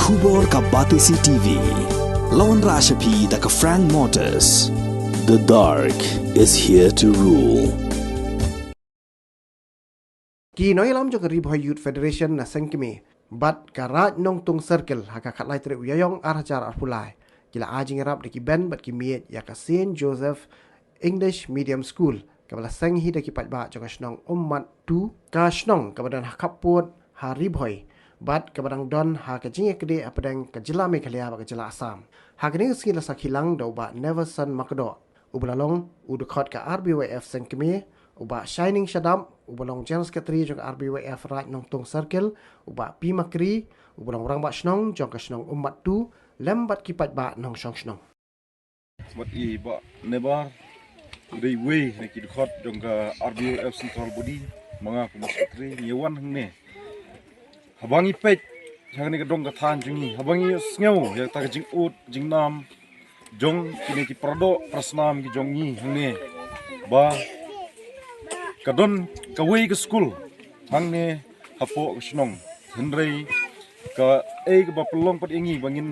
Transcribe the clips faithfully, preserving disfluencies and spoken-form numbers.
Khubor ka Batesi T V. Lawan Rashapi da ka Frank Motors. The dark is here to rule. Ki nongïalam jong ka Ri Bhoi Youth Federation na Sengkmie bad ka Raid Nongtung Circle ha ka khatlai tarik u Ïaïong ar hajar arphew lai ki la ai jingïarap da ki band bad ki miej ïa ka Saint Joseph English Medium School kaba la seng hi da ki paidbah jong ka shnong Ummat tu, ka shnong kaba don ha khappud ha Ri Bhoi bad kaba dang don ha ka jingïakdei hapdeng ka jylla Meghalaya bad ka jylla Assam. Ha kane ka sngi la sakhi lang da u Bah Neverson Makdoh, uba la long u dkhot ka R B Y F Sengkmie, u Bah Shining Shadap, uba long General Secretary jong ka R B Y F Raid Nongtung Circle, u Bah P Makri, uba long rangbah shnong jong ka shnong Ummat tu, lem bad ki paidbah nongshong shnong. Bad i Bah Nebar, u dei uwei na ki dkhot jong ka R B Y F Central Body, ma nga kum u Secretary, ngi wan hangne. Haba ngi peit ha kane ka dong ka thaiñ jong ngi, haba ngi sngew ïa kata ka jingud jingnam jong kine ki paradoh parasnam ki jong ngi hangne, ba ka don kawei ka skul hangne hapoh ka shnong, hynrei kaei kaba pynlong pat ïa ngi ba ngin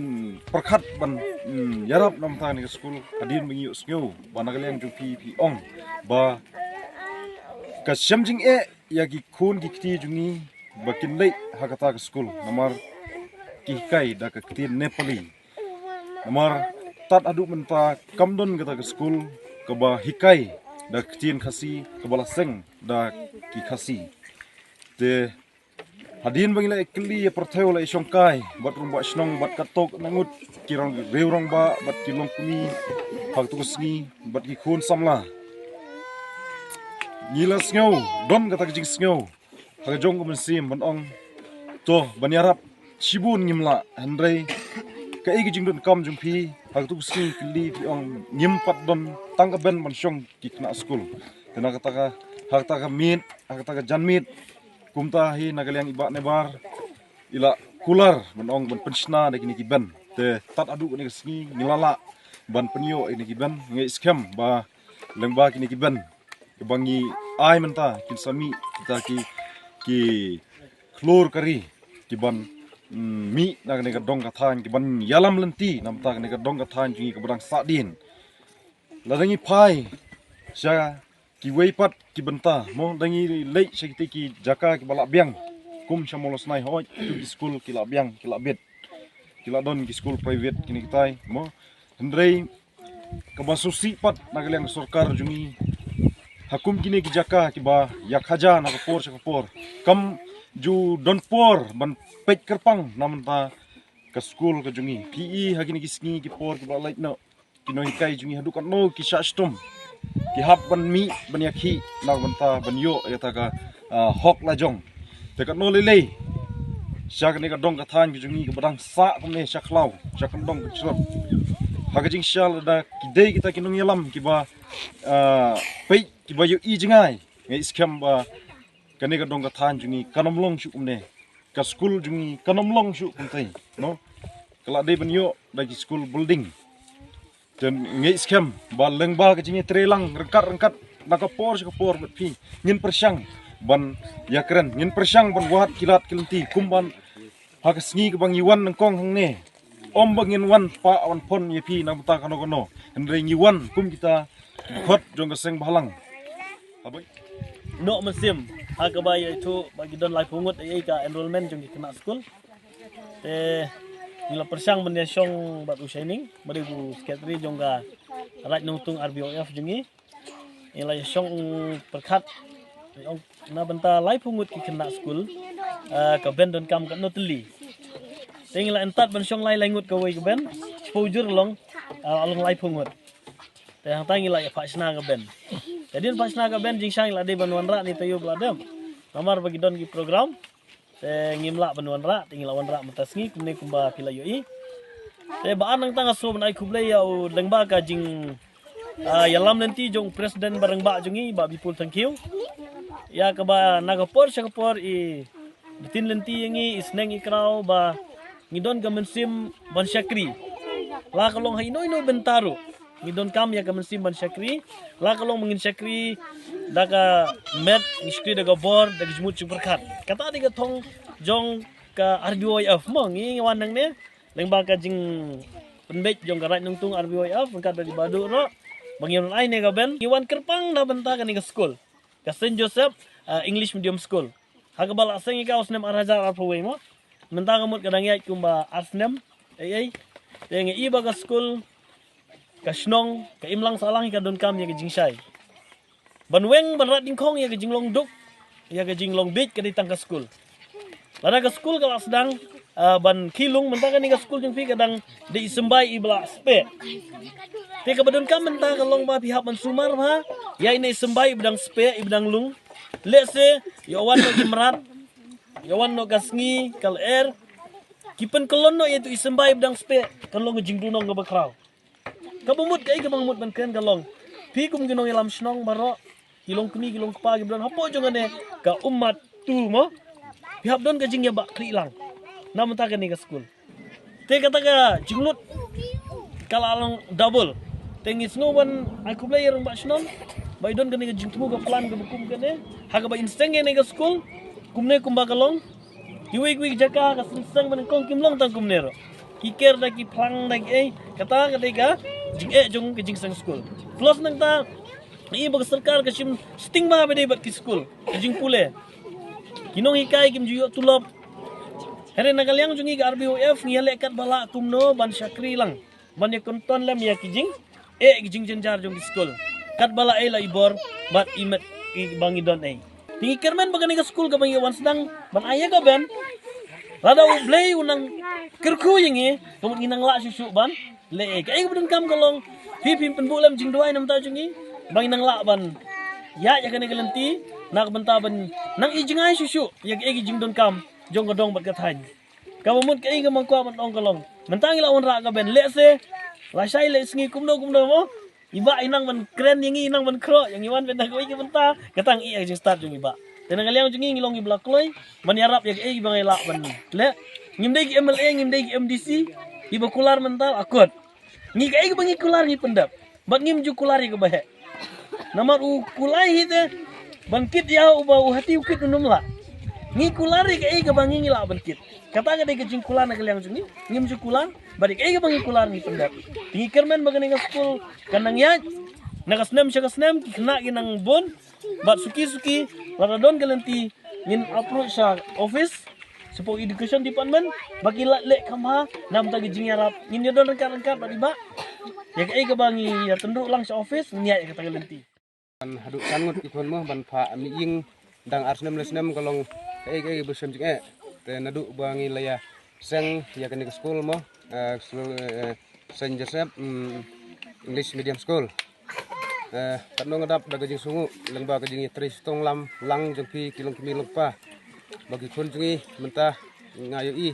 pyrkhat ban, mm, ïarap na bynta kane ka skul, hadien ba ngi ïohsngew ba na ka liang jong phi phi ong ba ka shem jingeh ïa ki khun ki kti jong ngi ba kin leit ha kata ka skul namar ki hikai da ka ktien Nepali. Namar tad haduh mynta kam don kata ka skul kaba hikai da ka ktien Khasi, kaba la seng da ki Khasi. Te hadien ba ngi la ïakylli ïa pyrthei, la ïashongkai bad rangbah shnong bad katto katne ngut ki rangriew rangbah bad ki longkmie ha katu ka sngi bad ki khun samla, ngi la sngew, don kata ka jingsngew ha ka jong ka mynsiem ban ong, to, ban ïarap shibun ngim lah, hynrei kaei ka jingdonkam jong phi ha katu ka sngi, kylli phi ong ngim pat don tang ka band ban shong ki khynnah skul. Te na kata ka, ha kata ka miet, ha kata ka janmiet, kumta hi na ka liang i Bah Nebar i la kular ban ong ban pynshna da kine ki band. Te tad haduh kane ka sngi ngi la lah ban pynïoh ïa kine ki band. Nga ngeit skhem ba lyngba kine ki band kiba ngi ai mynta kin sa mih kita ki, ki khlur ka ri kiban, mm, mih na kane ka dong ka thaiñ, kiban ïalam lynti na bynta kane ka dong ka thaiñ jong ngi kaba dang sahdien. Lada ngi phai sha kiwei pat ki bynta, mo, lada ngi leit sha kita ki jaka kiba la biang, kum sha Mawlasnai, hooid, tu ki skul ki la biang, ki la bit, ki la don ki skul private kine kitai, mo. Hynrei kaba sngewsih pat na ka liang ka sorkar jong ngi, ha kum kine ki jaka kiba ïa khaja na ka por sha ka por, kam ju don por ban peit kyrpang na bynta ka skul ka jong ngi. Phi i ha kine ki sngi ki por kiba la leit noh, ki nonghikai jong ngi haduh katno ki shah shitom, ki hap ban mih ban ïakhih na ka bynta ban ïoh ïa kata ka, ah, hok la jong. Te katno lei lei sha kane ka dong ka thaiñ ka jong ngi kaba dang sah kumne, sha khlaw, sha kyndong ka jrot. Ha ka jingshisha lada ki dei kita ki nongïalam kiba, ah, peit, kiba ïohi jngai, nga ngeit skhem ba kane ka dong ka thaiñ jong ngi kan ym long shuh kumne, ka skul jong ngi kan ym long shuh kumtai, no? Ka la dei ban ïoh da ki skul building. Te nga ngeit skhem ba lyngba ka jingïatreilang ryngkat ryngkat na ka por sha ka por bad phi, ngin pyrshang ban ïakren, ngin pyrshang ban wad ki lad ki lynti, kumban ha ka sngi kaba ngi wan nyngkong hangne, ym ba ngin wan pah wan phon ïa phi na ka bynta kano kano, hynrei ngi wan kum kita ki khot jong ka seng bhalang. Haba noh mynsiem ha kaba ïathuh ba ki don laiphew ngut ïa ka enrollment jong ki khynnah skul. Te ngi la pyrshang ban ïashong bad u Shining, ba dei u secretary jong ka Raid Nongtung R B Y F jong ngi. Ngi la ïashong pyrkhat, ong na bynta laiphew ngut ki khynnah skul, ah, ka band donkam katno tylli. Te ngi la entat ban shong lai lai ngut kawei ka band, shiphew jur long, ah, long laiphew ngut. Te hangta ngi la ïa phah shna ka band. Te hadien phah shna ka band, jingshang ngi la dei ban wanrah ne taïew ba la dep. Namar ba ki don ki program, te ngim lah ban wanrah, te ngi la wanrah mynta sngi kumne kumba phi la ïohi. Te ba ar nangta nga sngewbha ban ai khublei ïa u lyngba ka jing, ah, ïalam lynti jong u president ba rangbah jong ngi, Bah Bipul Thangkhiew, ïa kaba na ka por sha ka por i btin lynti ïa ngi, i sneng i kraw ba ngi don ka mynsiem ban shakri. La ka long ha ino ino bynta ruh ngi donkam ïa ka mynsiem ban shakri. La ka long ba ngin shakri da ka met, ngin shakri da ka bor, da ka jingmut jingpyrkhat. Kata dei ka thong jong ka R B Y F mo, ngi wan nangne. Lyngba ka jingpynbeit jong ka Raid Nongtung R B Y F, ryngkat bad i Bah Duh ruh, ba ngi wan ai ne ka ben, ngi wan kyrpang na bynta kane ka skul, ka Saint Joseph, ah, English Medium School. Ha kaba la seng ïa ka ha u snem ar hajar arphew wei mo. Mynta ka mut ka dang ïaid kumba ar snem. Ei ei. Te ngi i ba ka skul, ka shnong, ka imlang sahlang hi ka donkam ïa ka jingshai. Ban weng ban rat dingkhong ïa ka jinglong duk, ïa ka jinglong bieit ka dei tang ka skul. Lada ka skul ka la sdang, ah, ban khie lung, mynta kane ka skul jong phi ka dang dei i symbai iba la speh. Te kaba donkam mynta ka long ba phi hap ban sumar bha ïa ine i symbai iba dang speh, iba dang lung. Lehse ïa wan noh ki mrad, ïa wan noh ka sngi, ka lyer, ki pynkyllon noh ïa itu i symbai iba dang speh, kan long ka jingdunong kaba khraw. Kaba mut kaei kaba nga mut ban kren ka long, phi kum ki nongïalam shnong baroh, ki long kmie ki long kpa kiba don hapoh jong kane ka ummat tu mo, phi hap don ka jingïabah khlieh lang na bynta kane ka skul. Te kata ka jinglut ka la long double. Te ngi sngew ban ai khublei ïa i rangbah shnong ba i don kane ka jingthmu, ka plan kaba kum kane, ha kaba in seng ïa kane ka skul kumne kumba ka long. Kiwei kiwei ki jaka ka seng seng ba nyngkong kim long tang kumne ruh. Ki ker da, ki phlang da, kiei. Kata ka dei ka jingeh jong ka jingseng skul. Plus nangta, i ba ka sorkar ka shim stigma ba dei bad ki skul, ka jingpule. Ki nonghikai kim ju ïoh tulop. Hynrei na ka liang jong ngi ka R B Y F ngi ïaleh katba lah kumno ban shakri lang, ban ïakynton lem ïa ki jingeh, ki jingjynjar jong ki skul. Katba lah ei la i bor bad i met, i ba ngi don ei. Te ngi kyrmen ba kane ka skul kaba ngi wan sdang ban ai ïa ka ben, lada U Blei u nang kyrkhu ïa ngi, ka mut ngi nang lah shuh shuh ban leh ei. Kaei kaba donkam ka long, phi phim pynbuh lem jingduwai na bynta jong ngi ba ngi nang lah ban ïaid ïa kane ka lynti na ka bynta ban nang i jngai shuh shuh ïa kaei ki jingdonkam jong ka dong bad ka thaiñ. Kaba mut kaei kaba nga kwah ban ong ka long, mynta ngi la wanrah ka ben, lehse lashai lehsngi kumno kumno mo, i bah i nang ban kren ïa ngi, i nang ban khroh ïa ngi, wan ben na kawei ka bynta, kata ngi ïa ka jingstad jong i bah. Te na ka liang jong ngi ngi long iba la kloi ban ïarap ïa kaei ba ngi lah ban leh. Ngim dei ki M L A, ngim dei ki M D C iba kular mynta, akut. Ngi kaei kaba ngi kular ngi pyndep, bad ngim ju kular ïa kaba heh. Namar u kulai hi te ban kit ïa uba u hati u kit u nym lah. Ngi kular ïa kaei kaba ngi ngi lah ban kit. Kata ka dei ka jingkular na ka liang jong ngi. Ngim ju kular, bad ïa kaei kaba ngi kular ngi pyndep. Te ngi kyrmen ba kane ka skul kan nang ïaid na ka snem sha ka snem, ki khynnah ki nang bun. Bad suki suki lada don ka lynti ngin approach sha office, shapoh Education Department, ba ki lah leh kham bha na bynta ki jingïarap. Ngin ïa don ryngkat ryngkat bad i bah. Ïa kaei kaba ngi ïa tynruh lang sha office, ngin ïaid ïa kata ka lynti. Ban haduh san ngut ki khun mo ban phah mihngi, dang ar snem lai snem ka long kaei kaei ba shem jingeh. Te naduh ba ngi la ïa seng ïa kane ka skul mo, eh, skul, eh, Saint Joseph, mm, English Medium School. Eh, katno nga dap da ka jingsngew lyngba ka jingïatrei shitom lam lang jong phi ki longkmie longkpa, ba ki khun jong ngi mynta nga ïohi,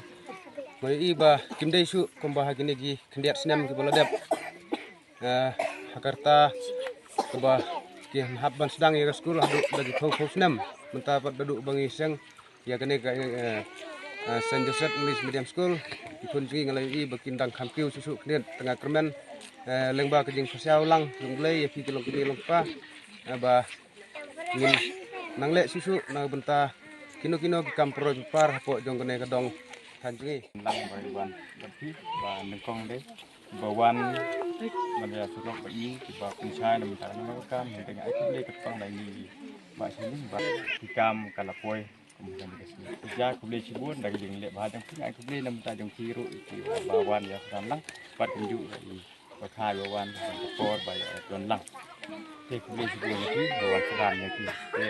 nga ïohi ba kim dei shuh kumba ha kine ki khyndiat snem kiba la dep. Eh, ha ka rta kaba ki hap ban sdang ïa ka skul haduh da ki phew phew snem, mynta pat naduh ba ngi seng ïa kane ka, eh, eh, Saint Joseph English Medium School. Ki khun jong ngi nga la ïohi ba kin dang kham kiew shuh shuh khyndiat, te nga kyrmen, eh, lyngba ka jingpyrshah lang jong U Blei ïa phi ki longkmie longkpa, eh, ba ngin nang leh shuh shuh na ka bynta kino kino ki kam pyroi pyrpar hapoh jong kane ka dong thaiñ jong ngi. Lang ba wan bad phi ba nyngkong de ba wan ban ïa surok bad ngi kiba pynshai na ka bynta kane ka kam, hynrei nga ai khublei kyrpang ïa ngi ba shane ba ki kam ka la poi. Kum ka dei ka sngi. Ïa khublei shibun da ka jingleh bha jong phi, ai khublei na bynta jong phi ruh, ïa ba wan ïa ka lang, bad kumjuh ïa i ba kha ïa wan, ba ka por ba ïa don lang. Te khublei shibun ïa phi ba wan ka ïa phi. Te